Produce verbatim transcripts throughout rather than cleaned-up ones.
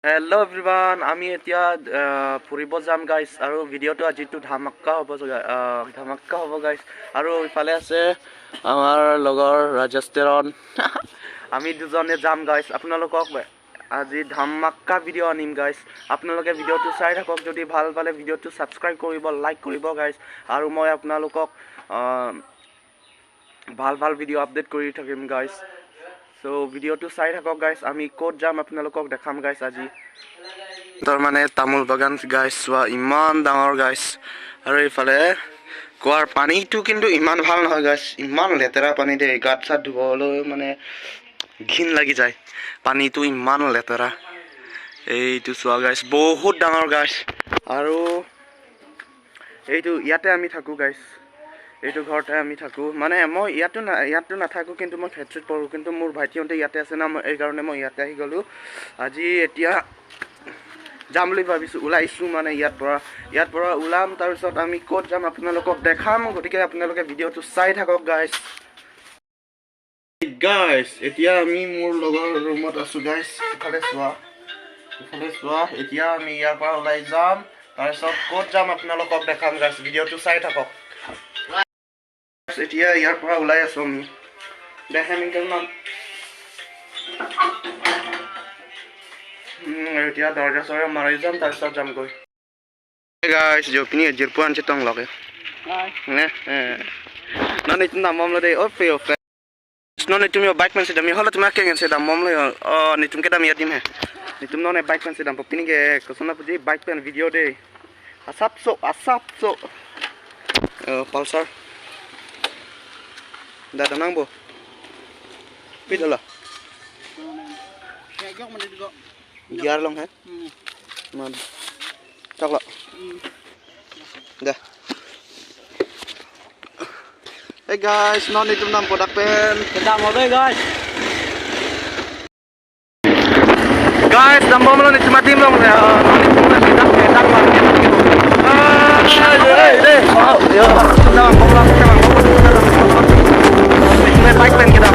Hello everyone, আমি এতিয়া আহ, ফুৰিব যাম গাইছ। আৰু ভিডিঅ'টো আজিতো ধামাক্কা হ'ব, আহ, ধামাক্কা হ'ব গাইছ। আৰু ইফালে আছে আমাৰ লগৰ ৰাজেশ তেৰণ। আমি দুজনে যাম গাইছ। আপোনালোকক আজি ধামাক্কা ভিডিঅ' আনিম গাইছ। আপোনালোকে ভিডিঅ'টো চাই থাকক। যদি ভাল পালে ভিডিঅ'টো ছাবস্ক্ৰাইব কৰিব, লাইক কৰিব গাইছ। আৰু মই আপোনালোকক আহ, ভাল ভাল ভিডিঅ' আপডেট কৰি থাকিম গাইছ। চ' ভিডিঅ'টো চাই থাকক গাইছ। আমি ক'ত যাম আপোনালোকক দেখাম গাইছ আজি। তাৰ মানে তামোল বাগান গাইছ, চোৱা ইমান ডাঙৰ গাইছ। আৰু এইফালে কুৱাৰ পানীটো কিন্তু ইমান ভাল নহয় গাইছ, ইমান লেতেৰা পানী দেই। গাত চাত ধুবলৈ মানে ঘিণ লাগি যায়, পানীটো ইমান লেতেৰা। এইটো চোৱা গাইছ, বহুত ডাঙৰ গাইছ। আৰু এইটো ইয়াতে আমি থাকোঁ গাইছ, এইটো ঘৰতে আমি থাকোঁ। মানে মই ইয়াতো না ইয়াততো নাথাকোঁ, কিন্তু মই খেত্ৰীত পঢ়োঁ। কিন্তু মোৰ ভাইটিহঁতে ইয়াতে আছে না, মই এইকাৰণে মই ইয়াতে আহি গ'লোঁ। আজি এতিয়া যাম বুলি ভাবিছোঁ, ওলাইছোঁ মানে ইয়াৰ পৰা। ইয়াৰ পৰা ওলাম, তাৰপিছত আমি ক'ত যাম আপোনালোকক দেখাম। গতিকে আপোনালোকে ভিডিঅ'টো চাই থাকক গাইছ। গাইছ, এতিয়া আমি মোৰ লগৰ ৰুমত আছোঁ গাইছ। ইফালে চোৱা, ইফালে চোৱা। এতিয়া আমি ইয়াৰ পৰা ওলাই যাম, তাৰপিছত ক'ত যাম আপোনালোকক দেখাম গাইছ। ভিডিঅ'টো চাই থাকক। এতিয়া ইয়াৰ পৰা ওলাই আছোঁ আমি। দেখাম ইংকেল নাম। উম, এতিয়া দৰ্জা চৰ্জা মাৰি যাম, তাৰপিছত যামগৈ। Hey guys, jo pini jirpo an chetong lok e. Guys. Ne? Eh. Non itum dambomlo de, ope ope. Non itum yo bike pen si dam, yo halatum akeng si dambomlo yo. Oh, nitum kedam ya dim he. Nitum non e bike pen si dampo, pini ke kosona puji bike pen video de. Asapso, asapso. Oh, Pulsar. Dada nangpo. Pit ala. Ya, jok mandi ko. Gear along he? Hmm. Man. Choklo. Hmm. Dah. Hey guys, non itum dampo dak pen. Kedam ho dei guys. Guys, dambomlo nitum adim along he. Non itum dak dak dak dak. Ah, dei, dei. Oh, yo. Dambomlo, dambomlo. Bike pen kedam.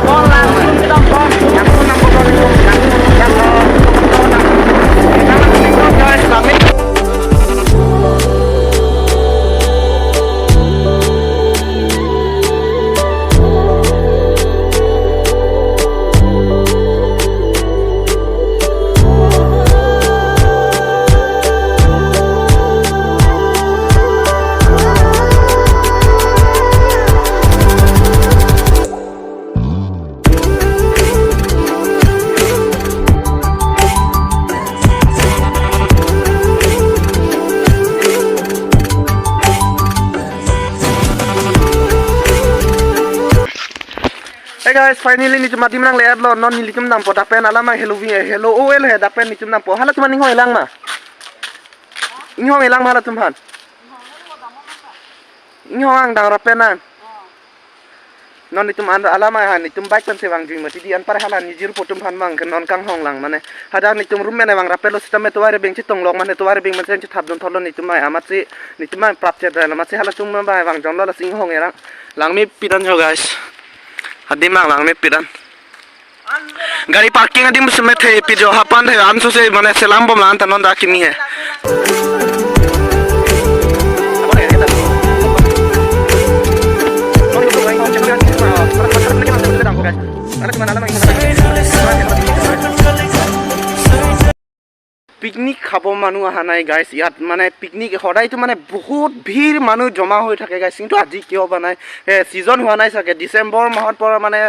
Hey guys, finally nitum adim nang le-etlo, non nelitum dampo dak pen alamang helo vi helo oil he dak pen nitum dampo. Halatum an inghong elang ma? Inghong elang ma halatum an? Inghong ang dang rap pen nang. Non nitum an alamang ha nitum bike pen si vangjui mati di anpar hala nijirpo atum aphan mang ke non kanghong lang mane. Hadak nitum room mene vang rap-etlo sitame tovar beng chetong lok mane tovar beng mane chethap dun thotlo nitum mai amatsi nitum mai prap chet rela amatsi halatum mai vang jonlo lasi inghong elang. Langmepik an jo guys. Adim ang langmepik an. Gari parking adim semet he pijo hapan he anso se mane selam bom lang ta non dak kimi he. Picnic খাব মানুহ অহা নাই গাইছ। ইয়াত মানে পিকনিক সদায়তো মানে বহুত ভিৰ মানুহ জমা হৈ থাকে গাইছ, কিন্তু আজি কিয় বা নাই। এ, ছিজন হোৱা নাই চাগে। ডিচেম্বৰ মাহৰ পৰা মানে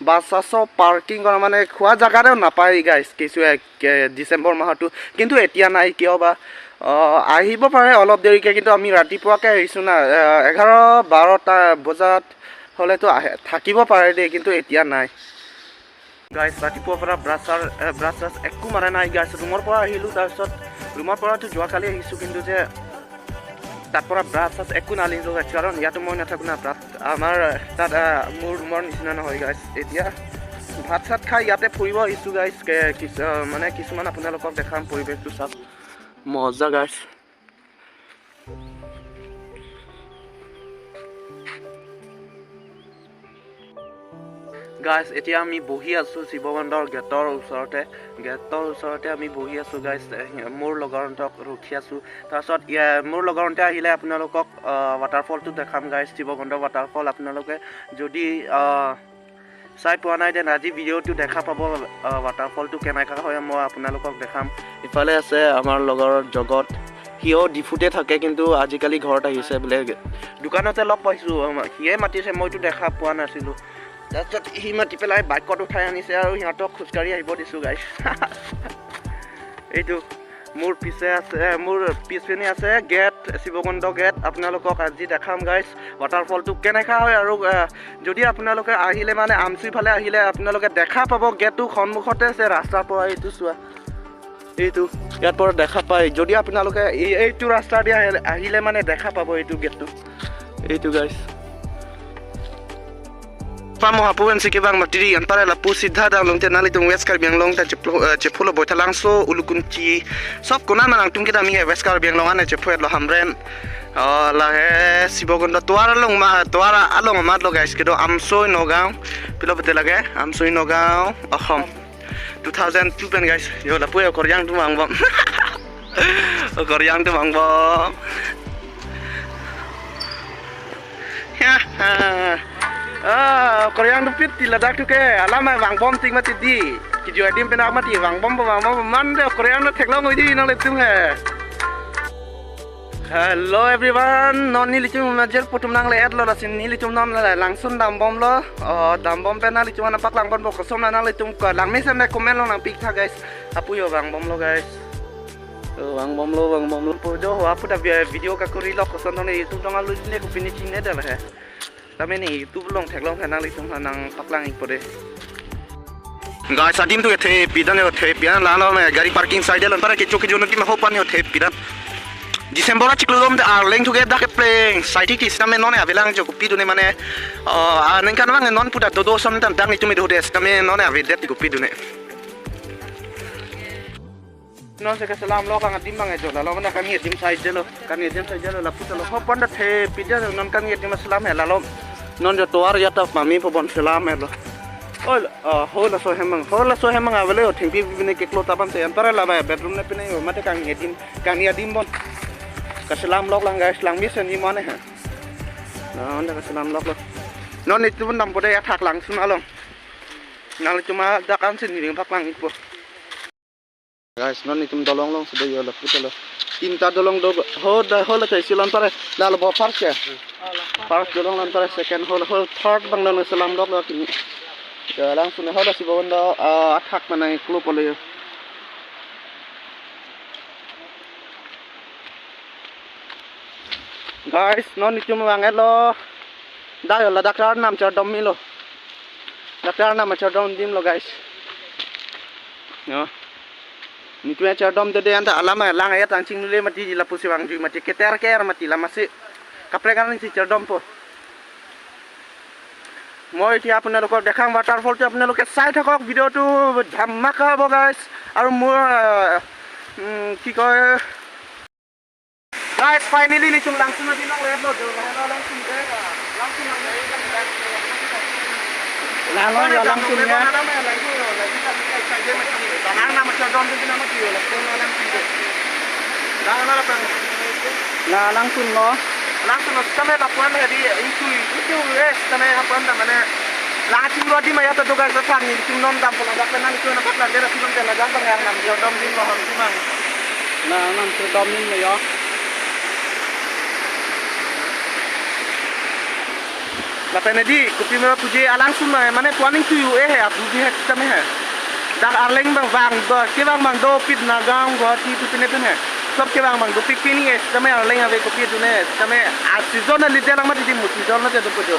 বাছ চাছৰ পাৰ্কিং কৰা মানে খোৱা জেগাও নাপায় গাইছ, কিছু এক, এ, ডিচেম্বৰ মাহতো। কিন্তু এতিয়া নাই কিয় বা। অ, আহিব পাৰে অলপ দেৰিকে, কিন্তু আমি ৰাতিপুৱাকে আহিছোঁ না। এ, এঘাৰ বাৰটা বজাত হ'লেতো আহে, থাকিব পাৰে দেই, কিন্তু এতিয়া নাই। গাইছ, ৰাতিপুৱাৰ পৰা ব্ৰাছ চাৰ, এ, ব্ৰাছ চাছ একো মাৰা নাই গাইছ। ৰুমৰ পৰা আহিলোঁ, তাৰপিছত ৰুমৰ পৰাতো যোৱাকালি আহিছোঁ, কিন্তু যে তাৰ পৰা ব্ৰাছ চাছ একো নানিলোঁ গাইছ, কাৰণ ইয়াতো মই নাথাকোঁ না। তাত আমাৰ, তাত, আ, মোৰ ৰুমৰ নিচিনা নহয় গাইছ। এতিয়া ভাত চাত খাই ইয়াতে ফুৰিব আহিছোঁ গাইছ। কে-, কিছ-, আ, মানে কিছুমান আপোনালোকক দেখাম পৰিৱেশটো চাওক। মজা গাইছ। গাইছ, এতিয়া আমি বহি আছো শিৱকুণ্ডৰ গেটৰ ওচৰতে। গেটৰ ওচৰতে আমি বহি আছো গাইছ। এ, মোৰ লগৰ হতক ৰখি আছো। তাৰপিছত ইয়া, মোৰ লগৰ হতে আহিলে আপোনালোকক, আহ, ৱাটাৰফলটো দেখাম গাইছ। শিৱকুণ্ড ৱাটাৰফল আপোনালোকে যদি, আহ, চাই পোৱা নাই, দেন আজি ভিডিঅ'টো দেখা পাব। আহ, ৱাটাৰফলটো কেনেকা হয় মই আপোনালোকক দেখাম। ইফালে আছে আমাৰ লগৰ জগত, সিও ডিফুতে থাকে, কিন্তু আজিকালি ঘৰত আহিছে বোলে। দোকানতে লগ পাইছো, আম-, সিয়ে মাতিছে, মইতো দেখা পোৱা নাছিলো। তাৰপিছত সি মাতি পেলাই বাইকত উঠাই আনিছে আৰু সিহঁতক খোজকাঢ়ি আহিব দিছো গাইছ। এইটো মোৰ পিছে আছে, মোৰ পিছপিনে আছে গেট, শিৱকুণ্ড গেট। আপোনালোকক আজি দেখাম গাইছ, ৱাটাৰফলটো কেনেকা হয়। আৰু, আহ, যদি আপোনালোকে আহিলে মানে আমচুই ফালে আহিলে আপোনালোকে দেখা পাব, গেটটো সন্মুখতে আছে, ৰাস্তাৰ পৰা এইটো চোৱা, এইটো ইয়াৰ পৰা দেখা পায়। যদি আপোনালোকে এই, এইটো ৰাস্তা দি আহে, আহিলে মানে দেখা পাব এইটো গেটটো, এইটো গাইছ। Pamo hapuan si kevang matiri anpare lapu sidha damlong te nanglitum West Karbi Anglong ta cheplo, eh, chephulo Baithalangso, Ulukunchi. Sob kona ma nangtum kedam he West Karbi Anglong ane chephulo Hamren. Oh, lahe Sibogon do Tuar along ma, Tuar along amat lo guys, kedo Amsoi Nagaon. Pilo bete lage, Amsoi Nagaon, Ahom. Two thousand two pen guys. Yo lapu yo Koryang tu mangbom. Oh, Koryang tu mangbom. Ya. Ah, Koryang dupit ti ladak tu ke. Alam ai vangbom ting mati di. Kijo adim penak mati vangbom vangbom man de Koryang na theklong oi di nanglitum he. Hello everyone, non nelitum majel putum nangle-et lo lasin nelitum non la langsun dambom lo. Oh, dambom pen nanglitum ana paklang bon bo kosom nanglitum ko langmesen na comment lo nangpik tha guys. Apu yo vangbom lo guys. Oh, vangbom lo, vangbom lo. Po jo ho apu ta vi-, video kakuri lo koson thong ne YouTube dong alu ne ko finishing ne dal he. Tame ne YouTube along theklong he nanglitum ha nangpaklang ik po de. Guys, adim tu thepi dan yo thepi dan la lo me gari parking side lo para kecho kecho no ki ma hopan yo thepi dan. December achiklo dom te Arleng tu ke dak kepleng. Side ti sitame non avelang jo kopi dune mane. Oh, anengkan vang non puta dodo som tan dang itu me do de sitame non avedet kopi dune. Non se kaselam lo kang adim bang ejo lalo mana kang adim side lo, kang adim side lo lapu lo hopan da thepi da non kang adim selam he lalo. Non jo Tuar ya ta mami po bon selam he lo. Oi, ah, ho laso hemang, ho laso hemang avelo thengpi bine keklo taban te anpare la ba bedroom ne pine yo mate kang adim, kang adim bon. Kaselam lok lang guys, langmesen ni mane he. Non da kaselam lok lo. Non itu pun dampo de athak langsun along. Nang cuma dakan sini ring paklang ik po. Guys, non itum dolong along sudah ya lapu lo. Tinta dolong do ho da ho la kai silon pare. Lalo bo first ya. First dolong lon pare, second ho ho third bang lon selam lok lok ini. Ya langsun ho la si bawon do, ah, athak mana klop lo ya. Guys, non itum vang-et lo. Da yo ladak Arnam chardom milo. Dak Arnam chardom dim lo guys. No. Nitum chardom de de anta alam lang ayat anching nule mati lapusi vangju mati keter ker mati lamasi. Kaprek an si chardom po. Moi ti apnalok dekhang waterfall ti apnaloke sai thakok, video tu dhamaka bo guys. Aru moi, mm, ki koi, guys, finally nitum langsun adim nang lepo jo, langsun de, langsun nang. Langsun ya, langsun ya. La langsun lo. Langsun lo, sitame lapuan hedi itu, itu, eh, sitame lapuan ta mane. Langching lo di maya to doga sa thang ni, tum non dam pola dak penan itu na patlan dera tum dera dak bang yang nam yo dom din lo ham tumang. Na nam tu dom din lo yo. Lapen hedi kopi mera puji alangsun ma mane puaning tuyu eh he abu bi het sitame he. Dak Arleng bang vang do, kevang bang dopik Nagaon Guwahati tu pine pine. Sob kevang bang dopik pini eh sitame Arleng ave kopi tu ne sitame a season na lite lang mati di mu season na te dopo jo.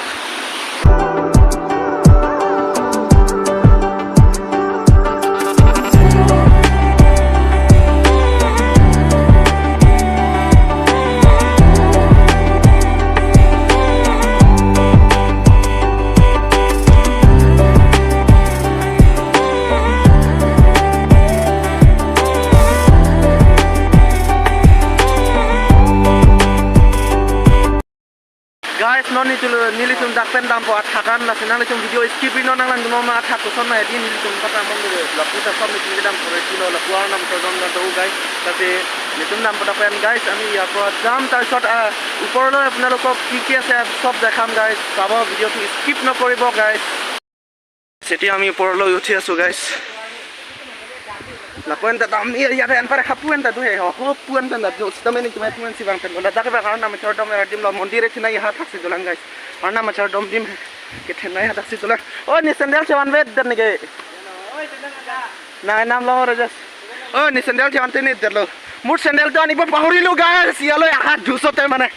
Guys, non nelitum, nelitum dak pen dampo athak an, lasi nanglitum video skip ri non, nanglangdun ma athak koson ma hedi nelitum patang bom dulu. Lapu ta som nelitum kedam pura kilo, lapu Arnam chardom ta do, guys. Lasi nelitum dampo dak pen, guys, ami ইয়াৰ পৰা যাম, তাৰপিছত, আহ, ওপৰলৈ আপোনালোকক কি কি আছে সব দেখাম, guys. চাব, ভিডিঅ'টো স্কিপ নকৰিব, guys. এতিয়া আমি ওপৰলৈ উঠি আছো, guys. Lapu-an ta dam, iya, iya, pen para hapu-an ta do he, ho, hapu-an ta do, sitame nelitum hapu-an si vang pen, ladak ke bang Arnam chardom adim lo, mondir ethina yaha thaksi dolang, guys. Arnam chardom adim ke thina yaha thaksi dolang. Oh, ne sandal chevan vet dan ne ke. Nang nam lo, Rajas. Oh, ne sandal chevan tene dalo. Mur sandal to ani pa pahori lo, guys. Yalo yaha duso te mane.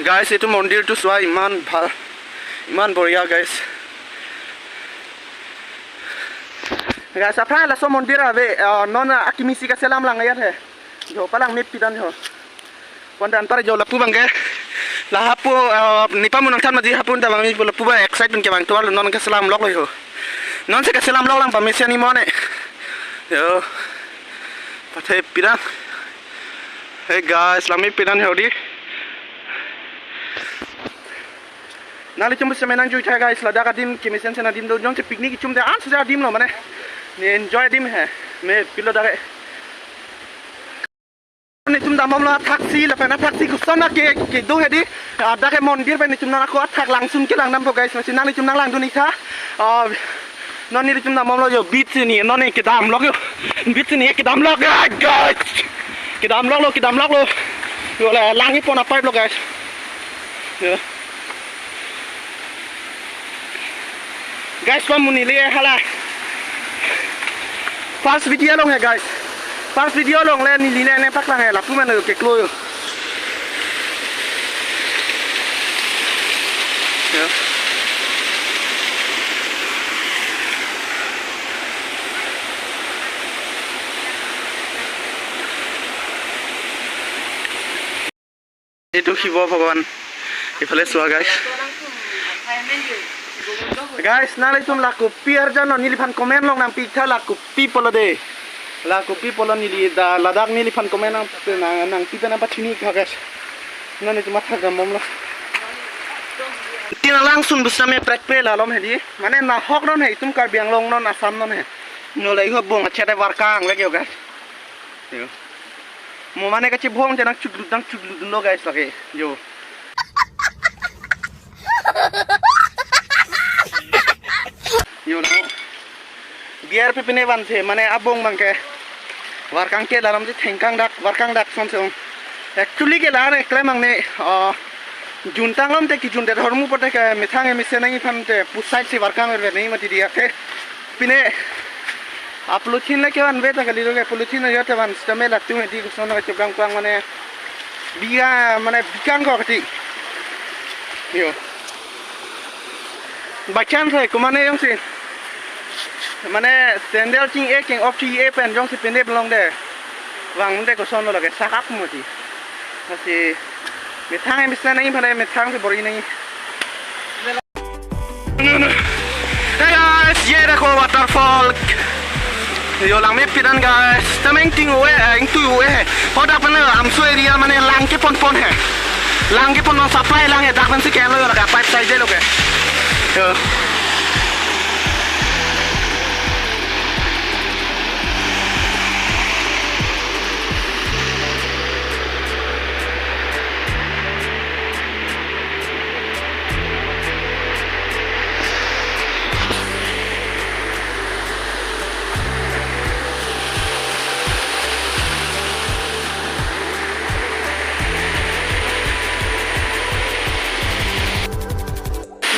Guys, এইটো মন্দিৰটো চোৱা, ইমান ভাল, ইমান বঢ়িয়া, guys. Guys, aphrang laso mondir ave, ah, non akimi si kachelam lang ya the. Jo palang mip pidan jo. Kondan par jo lapu bangke. La hapu, ah, nipa munang than maji hapu ta bang lapu ba excitement ke bang tuar non kachelam lok lo jo. Non se kachelam lok lang pamesi ani mone. Jo. Pathe pidan. Hey guys, langmip pidan hodi. Nanglitum bisa menang jui thai guys, ladak adim kemesen sen adim do jongsi picnic ichum de an sudah adim lo mane. Ne enjoy adim he. Me pilo dake. Nelitum dambom lo thaksi, lapen thaksi koson ke, kedo hedi. Ladak ke mondir pen nelitum nang ako athak langsun kelang dampo guys, masi nanglitum nanglangdun ik tha. Ah, non nelitum dambom lo jo, beach ni, non ni kedam lok jo. Beach ni kedam lok, ah, guys. Kedam lok lo, kedam lok lo. Jo le, langji pon apipe lo, guys. Jo. Guys, pamuni le hala. First video along he, guys. First video along le neli le ne paklang he, lapu mane keklo jo. Jo. এইটো শিৱ ভগৱান। ইফালে চোৱা, guys। Guys, nanglitum la kopi arjan lo, neliphan comment along nangpi ik tha la kopi pulo de. La kopi pulo neli da, ladak neliphan comment nang, nang, nangpi pen nangpachini ik tha, guys. Nanglitum matha dambom lo. Tina langsun busna me prekpe la lom hedi. Mane nahok non he, itum Karbi Anglong non, Assam non he. No la iho bong achet e varkang lagi jo, guys. Jo. Mo mane kachibong je nangchuklut nangchuklut lo guys lake. Jo. Jo no. Biar pipine van the mane abong bangke. Varkang ke laram si thengkang dak, varkang dak son song. Actually ke la ne klem ang ne, ah, juntang lom te kijun te dhormu pote ke methang e mesen nangji aphan te pusai si varkang ver ver nangji mati diya ke. Pine, ah, polythene le kevan ve ta kali lo ke, polythene ayo te van sitame latum hedi koson ke chukang kuang mane, biga, mane bikang ko kati. Jo. By chance hai, kumane jongsi. Mane sandal ching-e keng op ching-e pen jongsi pine belong de. Vang de koson lo ke sakap mati. Lasi methang e mesen nangji aphan methang si bor-i nangji. Hey guys, ye dekho waterfall. Jo langmepik an guys. Sitame ingting ove, eh, ingtui ove. Hadak pen AMCHO area mane lang kepon pon he. Lang kepon pon supply lang he. Dak pen si kelo jo lake pipe side lo ke. Jo.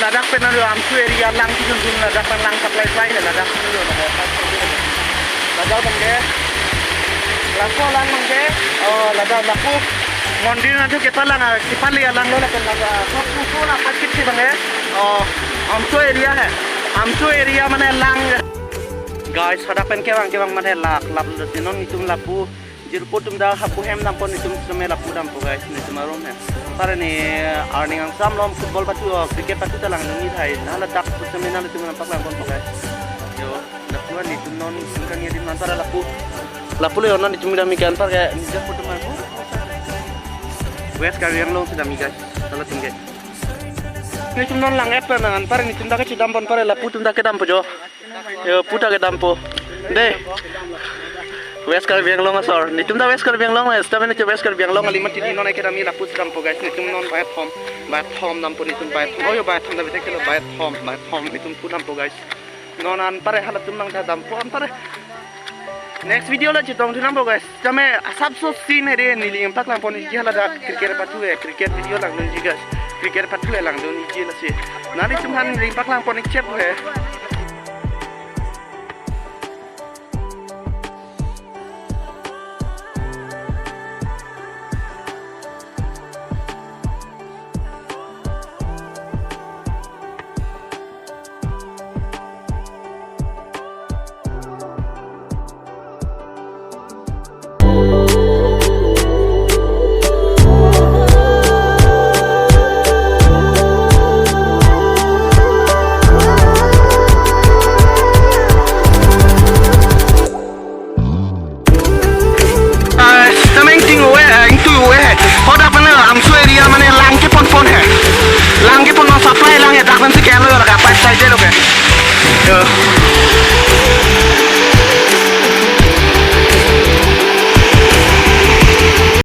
Ladak pen aro AMCHO area lang kijun jun ladak pen lang supply supply he ladak pen aro ladak. Ladak bangke. Laso lang bangke. Oh, ladak lapu. Mondir nangthu kepalang, ah, kepali alang lo lapen ladak. Lapu pu na pakit si bangke. Oh, AMCHO area he. AMCHO area mane lang. Guys, hadak pen kevang kevang mane lak lap lo sinon itum lapu. Jirpo atum dak hapu hem dampo, netum sitame lapu dampo guys, netum arum hem. Pare ne evening angsam lom football patu, oh, cricket patu ta langdun ik thai. Na ladak pu sitame nanglitum nangpaklang ponpo guys. Jo, lapu netum non sungkan ya di man para lapu. Lapu le non netum dam ik an par ke nijak foto man. West Karbi Anglong si dam ik guys. Halatum ke. Netum non lang-et pa nang, anpar netum ta kachedam pon, anpar lapu atum ta kedampo jo. Yo, pu ta kedampo. De. West Karbi Anglong asor. Netum ta West Karbi Anglong, eh, seta netum West Karbi Anglong kali mati, non kedam, lapu dampo guys. Netum non bayat hom. Bayat hom dampo netum, bayat hom. Oh yo, bayat hom ta betek kelo, bayat hom. Bayat hom netum pu dampo guys. Non anpar halatum nang ta dampo, anpar. Next video la chetong thu dampo guys. Tame asapso scene hede, neli ning paklang pon ikji, hala dak cricket pathu he, cricket video langdunji guys. Cricket pathu he langdun ikji lasi. Nelitum aphan neli ning paklang pon ikchep he.